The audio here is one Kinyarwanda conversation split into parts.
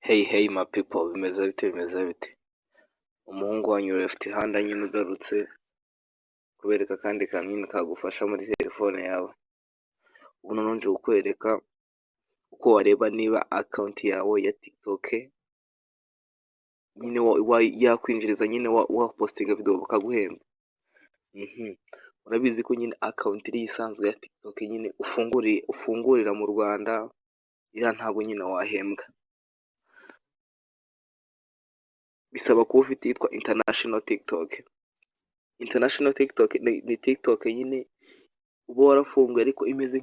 Hey hey my people, bimeze bite, bimeze bite? Umuhungu wanyu Left Hand nyine ugarutse kubereka akandi kantu nyine kagufasha muri telefone yawe. Ubu noneho nje kukwereka uko wareba niba account yawe ya TikTok nyine yakwinjiriza nyine wapostinga video bakaguhemba. Urabizi ko nyine account iriya isanzwe ya TikTok nyine ufungurira mu Rwanda, iriya ntabwo nyine wahembwa. Bisaba kuba ufite iyitwa international TikTok. International TikTok ni TikTok nyine uba warafunguye ariko imeze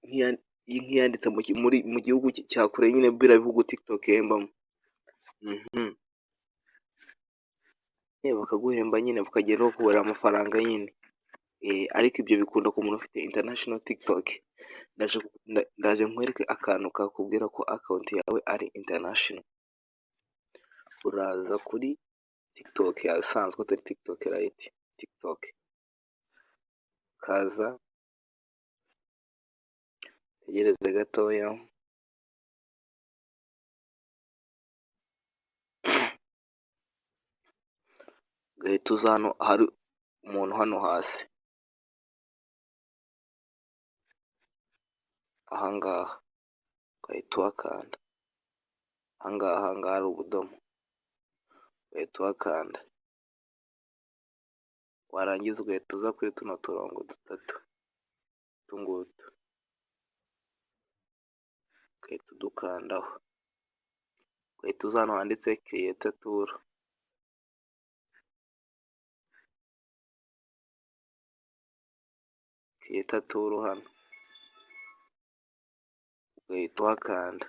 nk'iyanditse mu gihugu cya kure nyine, biriya bihugu TikTok ihembamo. Bakaguhemba nyine, bakagenda bakubarira amafaranga nyine. Ariko ibyo bikunda ku muntu ufite international TikTok. Ndaje nkwereke akantu kakubwira ko account yawe ari international. Uraza kuri TikTok yawe isanzwe, atari TikTok Lite, TikTok. Ukaza utegereze gatoya. Ugahita uza hano hari umuntu hano hasi. Aha ngaha ugahita uhakanda. Aha ngaha hari ubudomo. Ugahita uhakanda. Warangiza ugahita uza kuri tuno turongo dutatu. Utu ngutu. Ugahita udukandaho. Ugahita uza hano handitse creator tool. Creator tool hano. Ugahita uhakanda.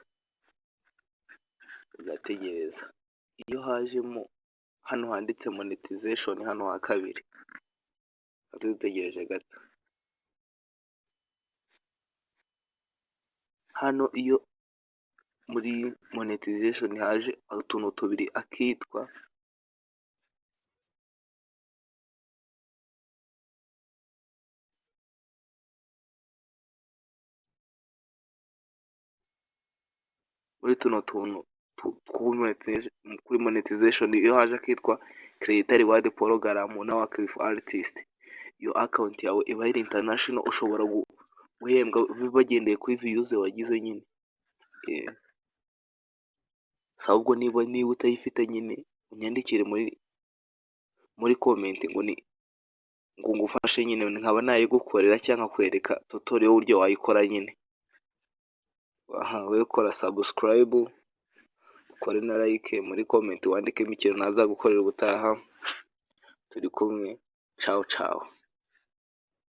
Ugategereza. Iyo hajemo hano handitse monetization hano ha kabiri. Tuba dutegereje gato. Hano iyo muri monetization haje utuntu tubiri, akitwa muri tuno tuntu kuri monetization, iyo haje akitwa creator reward program na work with artist, iyo account yawe iba ari international, ushobora guhembwa bagendeye kuri views wagize nyine. Ahubwo niba utayifite nyine, unyandikire muri comment ngo ngufashe nyine, nkaba nayigukorera cyangwa nkakwereka tutorial y'uburyo wayikora nyine. Aha wowe kora subscribe, ukore na like, muri comment wandikemo ikintu nazagukorera ubutaha. Turi kumwe, ciao ciao.